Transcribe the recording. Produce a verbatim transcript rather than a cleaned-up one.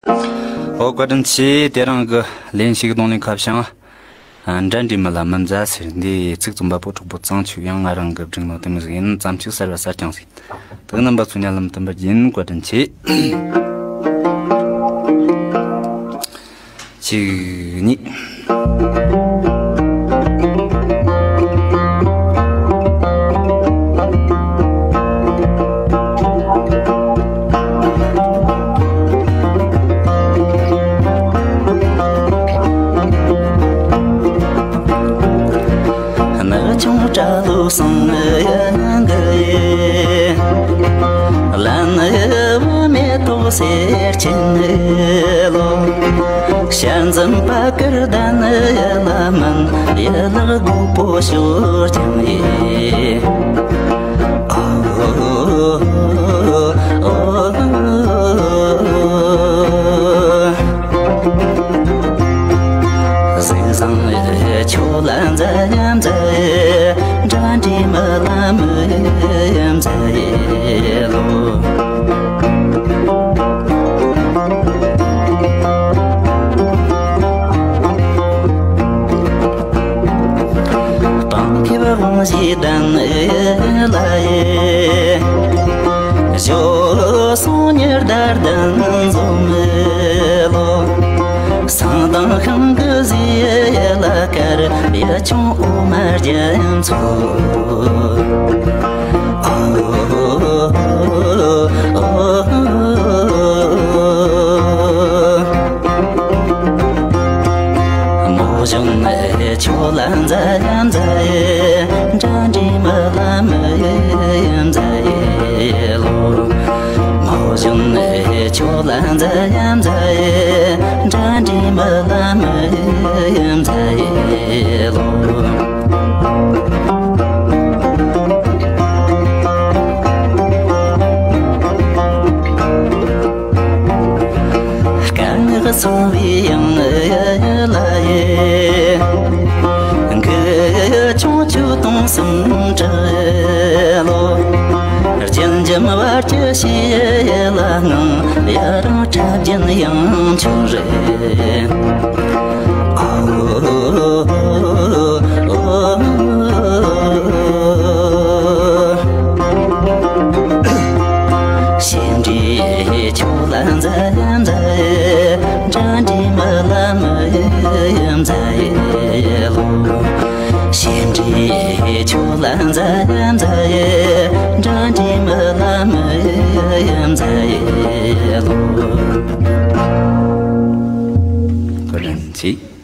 ཨོ་བཀའ་དྲིན་ཆེ། དེ་རིང་གི་ལེན་ཞིག་གཏོང་ལེན་ཁ་བྱང་། ཨ། འདྲ་འདྲའི་མི་ལ་མི་མཛའ་ཟེར། འདི་ཚིག་རྩོམ་པ་པོ་གྲོགས་པོ་གཙང་ཆུ་དབྱངས། ང་རང་གི་སྒྲིག་ནོ་དེ་མོ་ཟིག་ཡིན། བརྩམས་ཆོས་གསར་བ་གསར་རྐྱང་ཟིག། དེ་རྣམ་པ་ཚོ་ཉན་ལམ་དུ་འབུལ་གྱིན། བཀའ་དྲིན་ཆེ། གཅིག་གཉིས། ནག་ཆུང་སྐྲ་ལོ་སང་ཡང་གི། ལ་ནི་བུ་མེ་ཏོག་སེར་ཆེན་ལོ། ཞལ་འཛུམ་པ་ཀིར་ལྡན་ལ་མིན། ཡི་ལག་མགོ་པོ་ཤོར་ཀྱང་ཡི། གཟིགས་བཟང་ཁྱོད་ལ་མཛའ་མཛའ། འདྲ་འདྲའི་མི་ལ་མི་མཛའ་ལོ། སྤང་ཁེབས་དབང་བཞི་ལྡན་ལ་ཡི། ཞོ་སོང་ཉི་ཟླ་ལྡན་འཛོམས་མི་ལོ། སང་དང་ཤིང་གི་ཟས་ལ་དཀར། ཡ་ཆུང་འོ་མ་རྒྱ་མཚོ། མོ་གཞོན་ནུ་ཁྱོད་ལ་མཛའ་མཛའ། འདྲ་འདྲའི་མི་ལ་མི་མཛའ་ལོ། མོ་གཞོན་ནུ་ཁྱོད་ལ་མཛའ་མཛའ། འདྲ་འདྲའི་མི་ལ་མི་མཛའ་ལོ། སྐད་ངག་སོང་བའི་ཡང་ལ་ཡི། གི་ཆུང་ཆུ་དུང་སུམ་གྲི་ལོ། རྒྱན་འཇམ་བར་གྱི་ཤེལ་ལ་ངང་། ཡ་རང་ཁྲ་རྒྱན་ཡང་ཆུ་རེད། ཞེ་འདྲའི་ཁྱོད་ལ་མཛའ་མཛའ། འདྲ་འདྲའི་མི་ལ་མི་མཛའ་ལོ། ཞེ་འདྲའི་ཁྱོད་ལ་མཛའ་མཛའ། འདྲ་འདྲའི་མི་ལ་མི་མཛའ་ལོ། བཀའ་དྲིན་ཆེ།